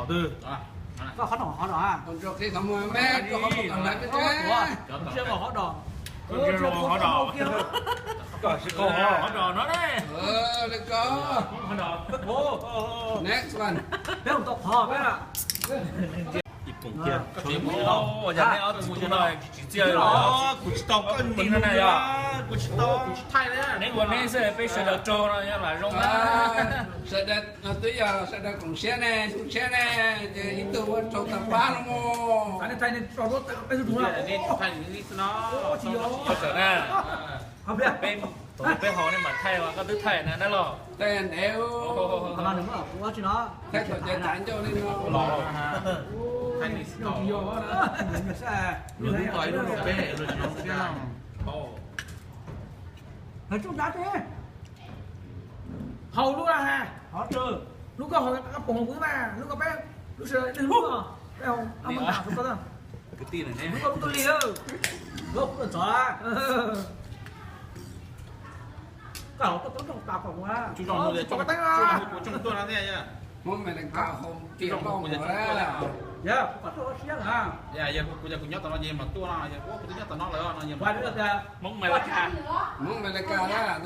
Koj qhov no, qhov no a. Rau qhib qhov muag me, rau qhov muag kom hlais peb. Cov tuav, cov tuav hov dos. Kom si koj hov dos no ne. Li ko. Next one. Peb mus tau qhov peb. Ib pum kiag. Yog neb ob tug mus cov no tsis txia li los. Kuv tsis tau koj mus na yog. Kuv tsis tau, kuv tsis thaij li. Neb ua neb xwb, peb sawv daws raug no yog lam zoo na. Sawv daws twb yog sawv daws koom siab ne, zoo siab ne, ces ib tug ua raug tag pab los mus. Thaij li xwb no. Tsis yog na. Peb, thaum peb haus nej mam thaij, koj twb thaij na dab laug. Thaij ntev, thaij thaum cov cav ncauj li no los. Thaij li xwb no. Lub ntawd ib lub rau peb, lub no siab no. Haus lub na, haus lub, lub koj haus, koj pom haus kuv mas, lub koj peb, lub sawv daws lub, peb haus, lub koj lub tuaj li, lub kuv tuaj txov. Koj haus koj tuaj rooj tas kom kuv, tsis txov teeb. Hmoob Amelikas haus tias loj mus lawm. Yog kuv kom tuaj siab na. Yog kuv, yog kuv nyob tom no ces mam tuaj no, yog kuv twb nyob tom no lawm no. Hmoob Amelikas, Hmoob Amelikas,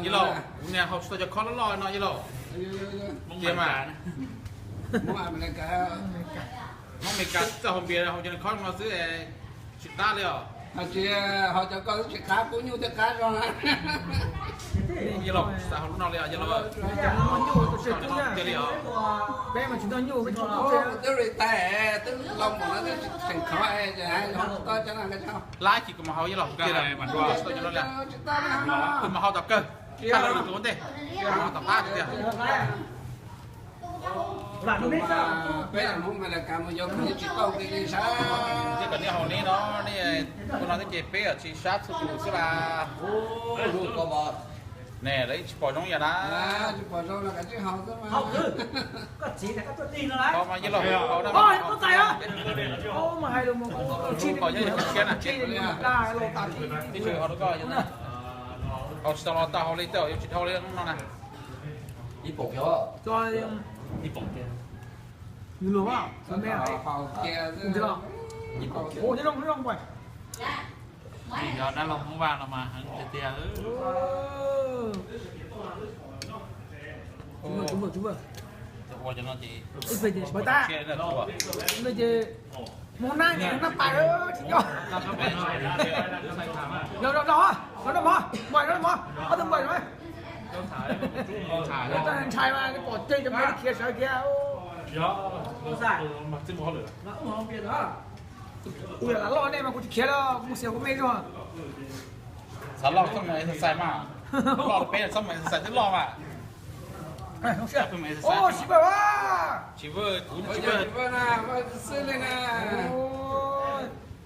yog los kuv niag haus tsis tau cov khob loj loj no yog los. Hmoob Amelikas, Hmoob Amelikas, Hmoob Amelikas txawj haus npias, haus cov khob no xwb, tsis qab li os. Hais tias haus cov ko tsis qab, kub nyuj thiaj qab zoo na. Yog los kuv tsis xav haus lub no li os, yog los. Cia li os. Peb mas tsis noj nyuj, peb tsis noj nyuj. Twb retire, twb laus mus no twb tseem khov, ces hais haus tau cov no. Lab kis kuv mam haus, yog los kuv cia li mas tsis tau cov no li. Kuv mam haus tom kawg, thaij rau tus ua ntej, haus tom qab tiag. Peb Hmoob Amelikas mus yuav kuv yeej tsis tau li li sav. Ces kom nej haus li no, nej ua no thiab ces peb tsis sab txhua tus xwb las. Ne, lawv tsis pom zoo yam na. Tsis pom zoo los kav tsij haus xwb mas. Koj txiv tias koj tuaj dig no las. Koj mas yeej los haus na. Koj txais a. Koj mas hais lus mus, koj tsis siab na. Haus tsis tau los tau, haus li tej zaum yuav tsis dhau li no na. Ib pum kiag, ib pum kiag. Yus luag, ib pum kiag. Yog dab laug Hmoob Vaj no mas heev tiag tiag. Ua cov no ces ib pem ces sib pab tab, ces Hmoob Nab ces Hmoob Nab pais tsis nco. Los los los, los noj mov, npais noj mov, ob tug npais no. Ntshai mas pom ceg cov me khiav sawv kiag. Kuv yam lam loj nej mas kuv tsis khiav li, mus xiam kuv me zog. Xav loj txhob mus exercise mas. Loj peb txhob mus exercise twb loj mas. Tsis vwj, kuv tsis vwj.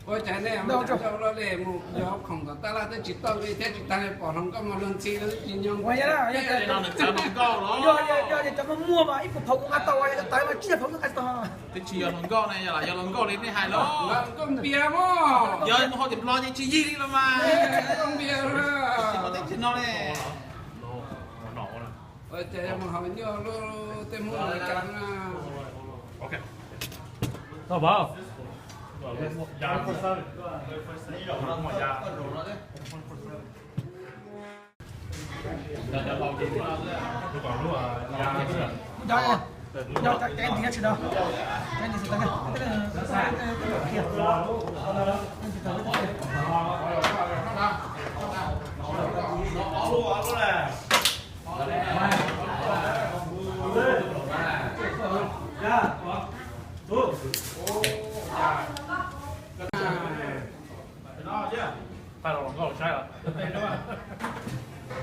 Ua cas nej mus cov loj li mus yog khoom tom tab laj twb tsis tau li thiab tsis tas li pom hluas nkauj mas luag ntxhi twb tsis nyoog. Cov muaj muaj mas ib puas phav kuv nqa tau, cov tawv mas tsib puas kuv nqa tsis tau. Twb tsis yog hluas nkauj ne, yog lam yog hluas nkauj li nej hais los. Nkauj npias mas. Yog mus hauv tim Nplog ces tsis yig li los mas. Nkauj npias. Tsis muaj teb chaws no ne. Ua cas yog mus haus nyuj lub tej Hmoob Amelikas na.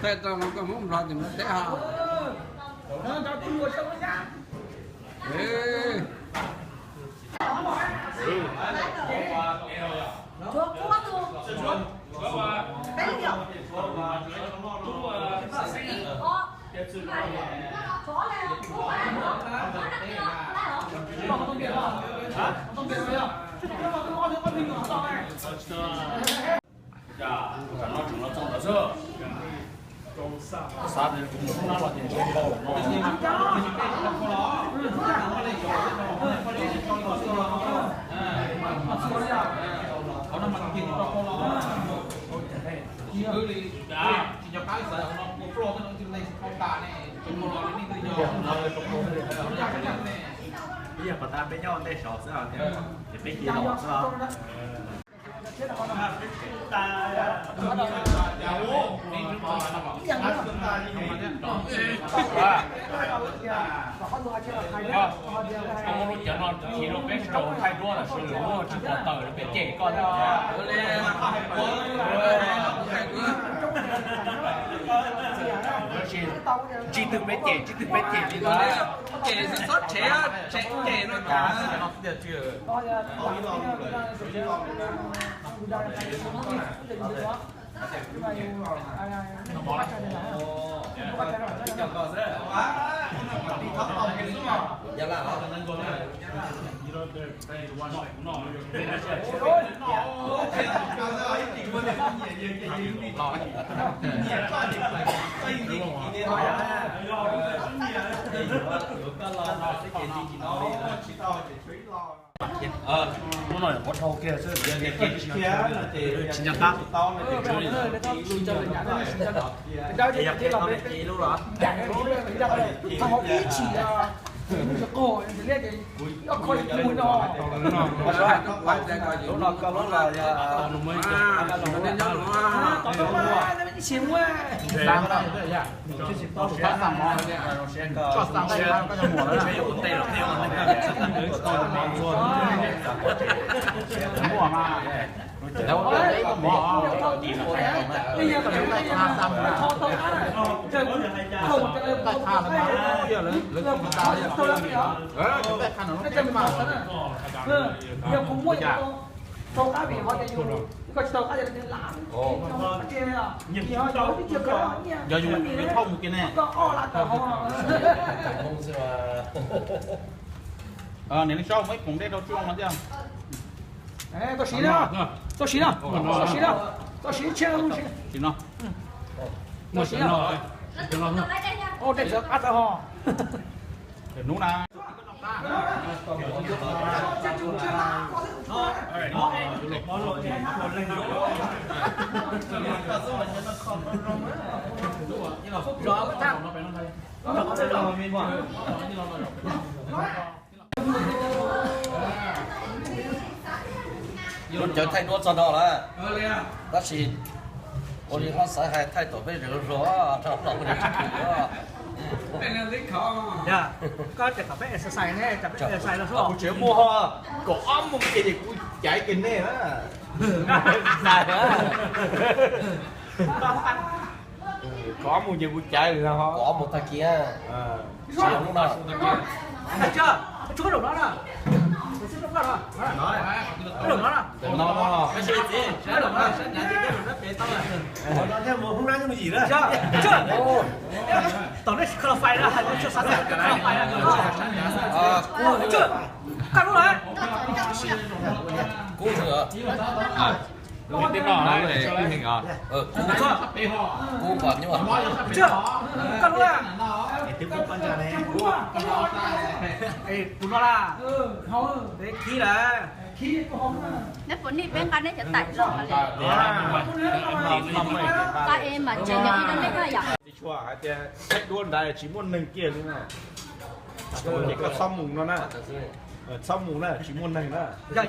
Thaij rau hluas nkauj Hmoob Nplog tim no teb ha. Ib yam pas tas peb nyob ntej saud xwb, ces peb cia los xwb. Koj muab lub cov no khi rau peb rau thaij duab los sis lwm lub tsis pom tawm peb cem koj thiab. Ntsib twg peb cem, ntsib twg peb cem li ntawd. Cem txhob tshev, tshev cem no cas. Lub no ua dhau kiag xwb, tsis nco qab. Lub no koj lub los yog Yog yus thauj mus kiag ne. Niam Leej Saub muab ib poom dej rau tsuj no thiab. Tau siv na, tau siv na, tau siv na, tau siv tshiab no. Hnub na. Lub cawv thaij duab txog no lawm, tab sis ua li hlob xav hais thaij tom peb zem zog no los kuv tsis khwv. Koj tseem tom peb exercise ne, tom peb exercise los kuv tseem muaj ho kaum ob moos ces kuv caiv kiag nej na. Kaum ob moos ces kuv caiv li no. Kaum ob moos tag kis. Tom nej koj los fais na, koj lub na. Kub. Kub pom nyuaj. Koj lub na. Kuv no la. Khib lawm. Neb puas nij peb nqa neb cov taim zog li? Nqa es mam tseem nyob ib rau neb na yom. Tsis tshua hais tias thaij duab nrad tsis muaj neeg kiag li na. Ces koj txhob mus no na. Txhob mus na, tsis muaj neeg na. Cov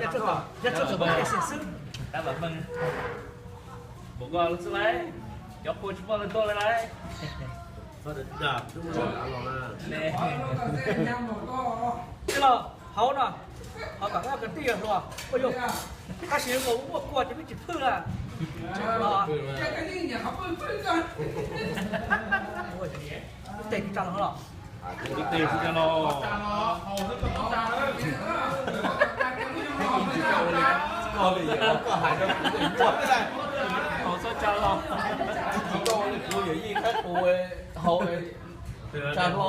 qhua tsis muaj leej tuaj li lauj. Tij laug, hauv no, hauv kom koj kwv tij hluas, tab sis muaj kua ces peb tsis phwj na. Tes tsa los. Tsa hlo.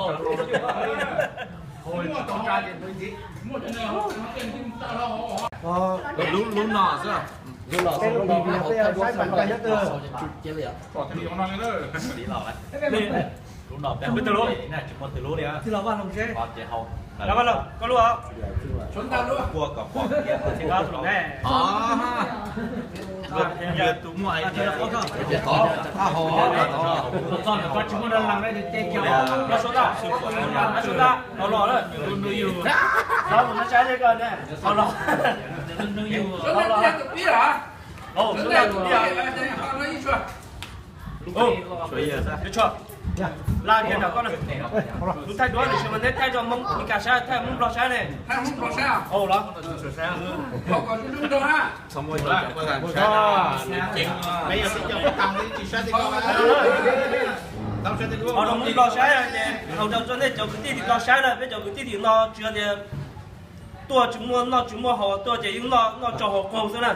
Lub, lub no xwb. Lub no xwb, lub no peb saib pam cai nyob twg. Lub no peb twb lub, tsis muaj twg lub li. Vaj Loog, koj lub. Ua kom pom tias tus muaj ai tod, tod tsis muaj neeg lees, no suav tab, no suav tab, no los lawm. Tus nus yug, no mus no saib li ko ne, no los. Nus yug, no los. Tus nus yug, no los. Lub thaij duab ntawm koj na, lub thaij duab ntawm tsis mas neb thaij rau Hmoob Meskas saib, thaij Hmoob Nplog saib ne. Thaij Hmoob Nplog saib os. Ua los. Ua rau Hmoob Nplog saib ces, ua rau nej cov kwv tij tim Nplog saib na, peb cov kwv tij tim no tsis yog tias tuaj tsis muaj noj tsis muaj haus, tuaj ces yeej noj, noj tsau haus qaug xwb na.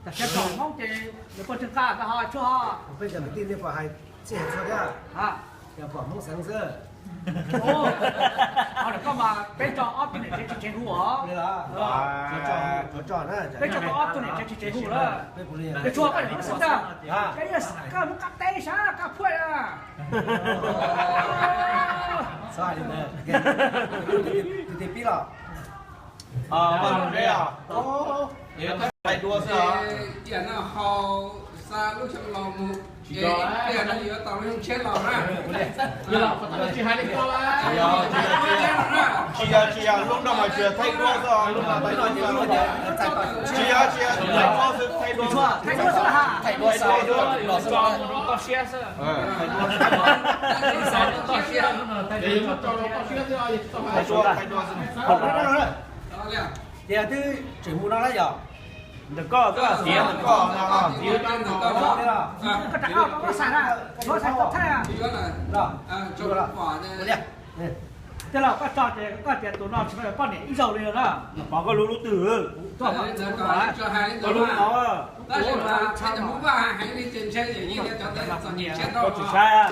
Tam sim no Hmoob ces nws pog tseeg qab koj ho tshuaj ho. Peb cov kwv tij nej puas hais txij hais txhua thiab? Yog pom Hmoob xeev xwb. Ho koj mas peb tso ob tug niam tsev tsis tsev hu os. Peb tso tau ob tug niam tsev tsis tsev hu lawm. Peb tshuaj koj niam Hmoob xeev ntag. Koj yog koj Hmoob qab teb sab koj phuaj. Tus twg pib los? Vaj Loog Zeb os. Thaij duab xwb os. Cia no hau xa lub xyoo los mus, cia no yuav tau lub xyoo tshiab los na. Tsis yog, tsis yog, lub no mas tsis yog thaij duab xwb os, lub no thaij duab xwb. Tsis yog, tsis yog, thaij duab xwb, thaij duab xwb. Thaij duab xwb. Thaij duab, thaij duab xwb. Ces twb tseem mus no na yog? Ntawm koj, koj tiav ntawm koj, tiav ntawm koj. Koj rov qab koj xav na, koj xav tau thaij. Tej laus koj tso ces koj tias tus no tsis poj niam ib zaug li na. Pom koj lub lub twg? Koj lub no. Koj tsis saib.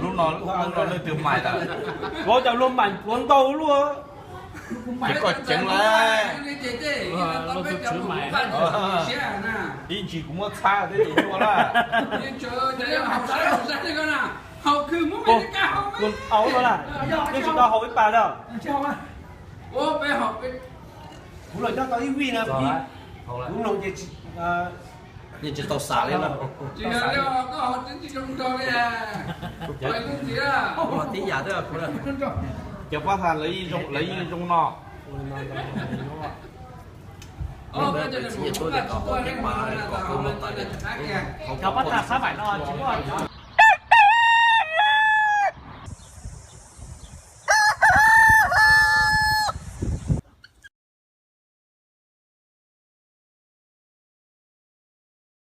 Lub no, lub no leej twg mais lawm? Kuv cov luag mais pluav ntau luaj. Ces koj ceev lawm. Ib ntsis kuv muab txhab thiab ces nyuaj lawm. Kuv au no na, nej tsis tau haus ib pas na. Kuv los nyob tau ib vij na, kuv mloog ces yeej tsis tau xav li na. Kuv los tib yam thiab. Cov pab tha lawv yeej zoo no. Cov pab tha xab maim no tsis muaj.